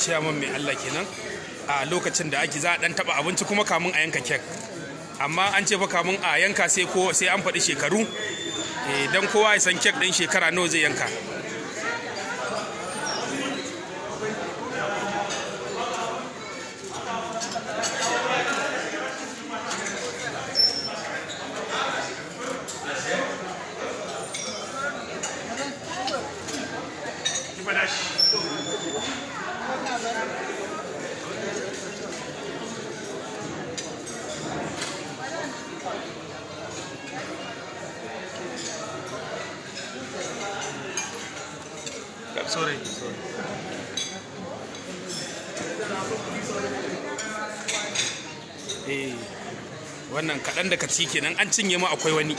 Ciyaman mai Allah kenan. A lokacin da ake za a dan taba abinci kuma kamun a yanka kek, amma an ce fa kamun a yanka sai ko sai an faɗi shekaru, dan kowa ya san kek ɗin shekara nawa zai yanka. Sorry, sorry. Eh, wannan kaɗan daga ciki kenan, an cinye ma akwai wani.